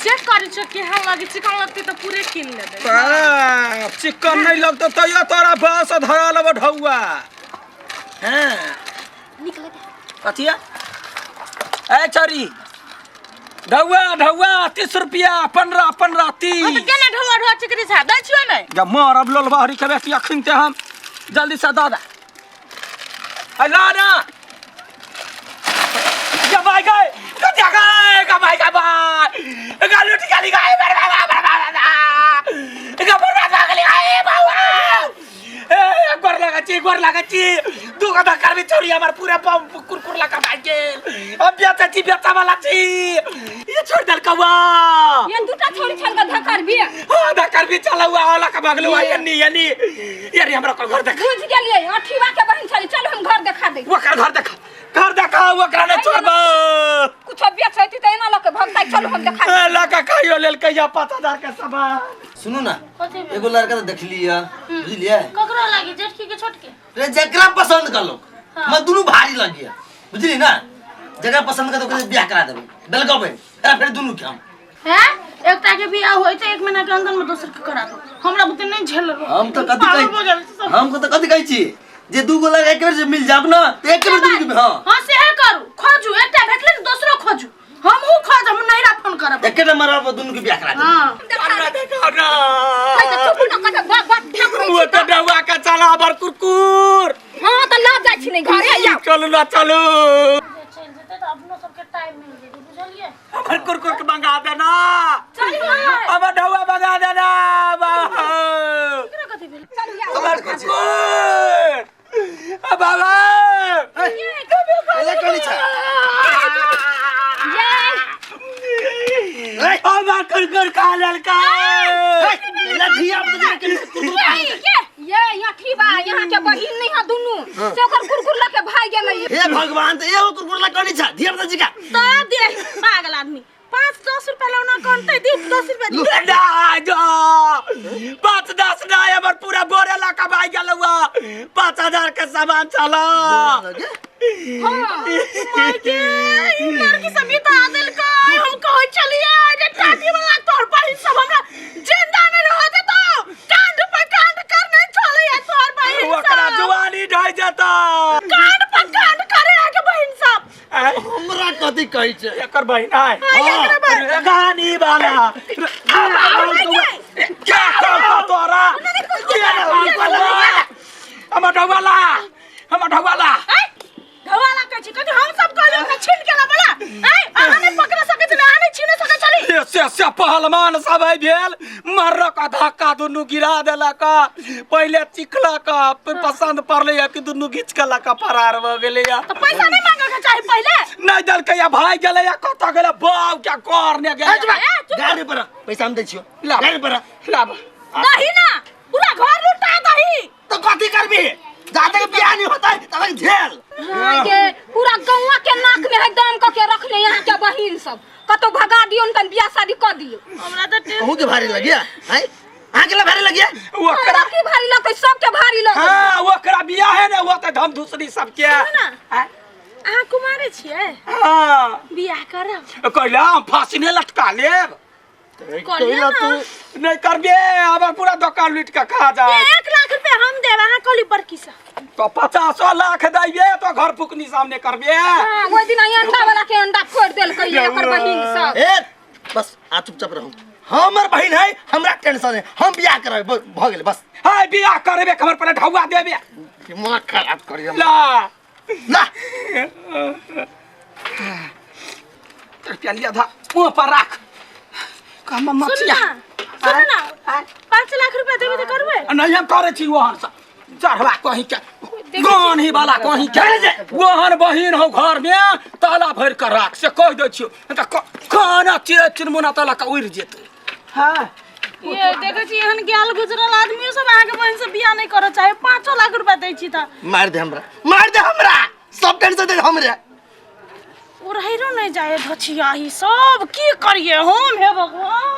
Cheque करै छियो केहन लगे चिकन लगतै तऽ पूरे कीन लेबै। बाप, चिकन नहीं लगतो तैयो तोरा बस धरा लेबो ढौआ। हाँ निक लगे। कथिया ए चरी ढौआ ढौआ 30 रुपया 15 15 हाँ तऽ 30। केना ढौआ ढौआ चिकरी छा दै छियो नै? जब मरब लोलबा हरी के बेटी अखन ते हम जल्दी से दऽ दे। ए ला ना जब आई गए कथिया गए कमाई का बाय गा लुट गाली गए बर्बाद बर्बाद गा बर्बाद गाली गए बाबा। ए गोर लगा छी, गोर लगा छी, दू गो धक्का भी छोड़ी हमर पूरा बम कुरकुर लगा भाग गेल। अब बेचा छी, बेचा वाला छी, ये छोड़ देल कौआ। ये दूटा छोड़ी छल के धक्कर भी। हाँ धक्कर भी चला हुआ वाला का भागलो यानी यानी यानी हमरा को घर देखा। बुझ गेलिए अठीवा के बहन छली, चल हम घर देखा दे। ओकर घर देखा, घर देखा, ओकरा ने छोड़ब। कुछ बेच होती त एना लके भगताई, चल हम देखा दे। ए लका खाइयो लेल कहिया 5000 के सामान। सुनू ना, कथी भेल? एगो लड़का तो देखलिए बुझलिए। ककरो लागी, जेठकी के छोटके? रे जकरा पसंद कर लो, मैं दुनू भारी लगिया बुझली ना, जकरा पसंद कर तो ओकरे बियाह करा देबै बेलगबै एकरा फेर दुनू के हम। हैं एकटा के बियाह होय त 1 महीना के अंदर में दोसर के करा दो, हमरा बुते नहीं झेलल। हम तो कथी पागल भऽ गेल छी कहै सब। हम तो कथी कहै छी जे दू गो लड़का एक बेर जे मिल जाब ना त एक बेर दुनू के। हां हां सेहे करू, खोजू एकटा भेटलै त दोसरो खोजू, हमहू खोज, हम नैरा फोन करब। एकेटा मरबा पर दुनू के बियाह करा देबै। हां हमरा देखा ना। है त चुप न कत बात बात ढक रहै वो छी तो त। डौआ का चला बर कुरकुर। हां त ल जाइ छी नै घरे आउ। चलू ना चलू। चलि जेतै त अपनो सबके टाइम मिल जेतै बुझलिए। हमर कुरकुर के मंगा देना, चलिए हमर ढौआ मंगा देना। बाबा एकरा कथी भेल? हमर कुरकुर बाबा। पहिले कनी छ ये हमर कुरकुर खा लेलकै। पहिले धिया पुता के कुरकुर खा लेलकै। ये अठीवा यहाँ के बहिन नहीं है दुनू से ओकर कुरकुर लके भाग गेलै। हे भगवान, त एगो कुरकुर ला कनी छ धिया पुता जी का त दे पागल आदमी, 5-10 रुपया लौना कनते दी, 10 रुपया दी। ना जो 5-10 ना हमर पूरा बोरे ला के भाग गेल हुआ। 5000 के सामान चला। माय के ई लड़की सब बिता देलकै। हम कहै छलियै जे टाटी वाला तोहर बहिन सब हमरा जिंदा नहीं रह देतो, कांड पर कांड करने चलैया तोहर बहिन ओकरा सब। जुआनी ढहि जेता। कांड पर कांड करे है के बहिन सब। हमरा कथी कहै छै? एकर बहिन आय। हाँ, एकर बहिन। गानी वाला क्या कहता तोरा? हमर ढौवाला, हमर ढौवाला। ऐ ढौवाला कहै छी कथी? हम सब कहलियै ओकरा छीन के ला बोला। ऐ अहाँ नहीं पकड़ सकै छली, अहाँ नहीं छीन सकै छली। से से से पहलवान सब है भेल मरक धक्का दुनू गिरा देलक। पहिले चिखलक पसंद पड़लै कि दुनू घीच के लक फरार भऽ गेलै। त पैसा नहीं मांगे के चाही पहिले। नहीं देलकै या भाग गेलै या कतऽ गेलै बाप के करने गेलै। गाड़ी पर पैसा हम दै छियो, ला। गाड़ी पर लाब दही ना पूरा घर लुटा दही। तो कथी करबी? जाते के बियाह नहीं होता है तब तक झेल। हाँ के पूरा गौवा के नाक में है दम क के रखने यहाँ के बहिन सब, कतौ भगा दियो उनकन बियाह शादी क दियो। हमरा त टेंशन अहूँ के भारी लगिया हैं? अहाँ के ला भारी लगिया? ओकरा हमरा की भारी लगतै, सबके भारी लगतै। हाँ ओकरा बियाह है ने होतै धम धुसरी सबके। ना। अहाँ कुमारे छियै? हाँ बियाह करब? कहला हम फांसी नहीं लटका लेब। कहलियै ना। नहीं करबे हमर पूरा दुकान लूट के खा जाए। 1 लाख रुपया हम देब, अहाँ कहली बड़की से। तो 50 लाख दैबे तो घर फुकनी सामने करबे। हाँ ओइ दिन ई अंडा वाला के अंडा फोड़ देलकै एकर बहिन सब। ए बस आ चुपचाप रहू, हमर बहिन है, हमरा टेंशन है, हम बियाह करबै भ गेलै बस। हाय बियाह करबे हमर पहिले ढौआ देबे। दिमाग खराब करिए ला ला रुपया लिया था मुँह पर राख कम मचिया। सुन ना, 5 लाख रुपया देबै त करबै? नहीं हम करे छी वहन से चढ़वा कहीं के गान ही वाला कहीं के वहन बहिन हो घर में ताला भर के राख से कह दै छियो त खाना चिड़ै चुनमुना ताला के उड़ जेतै। हां ये देखै छी एहन गेल गुजरल आदमी सब अहाँके बहिन से बियाह नहीं करऽ चाहे, 5 लाख रुपया दै छी त मार दे हमरा, मार दे हमरा, सब टेंशन दे हमरे। ओ रहिरो नहीं जाए धचिया ही सब की करिए हम, हे भगवान।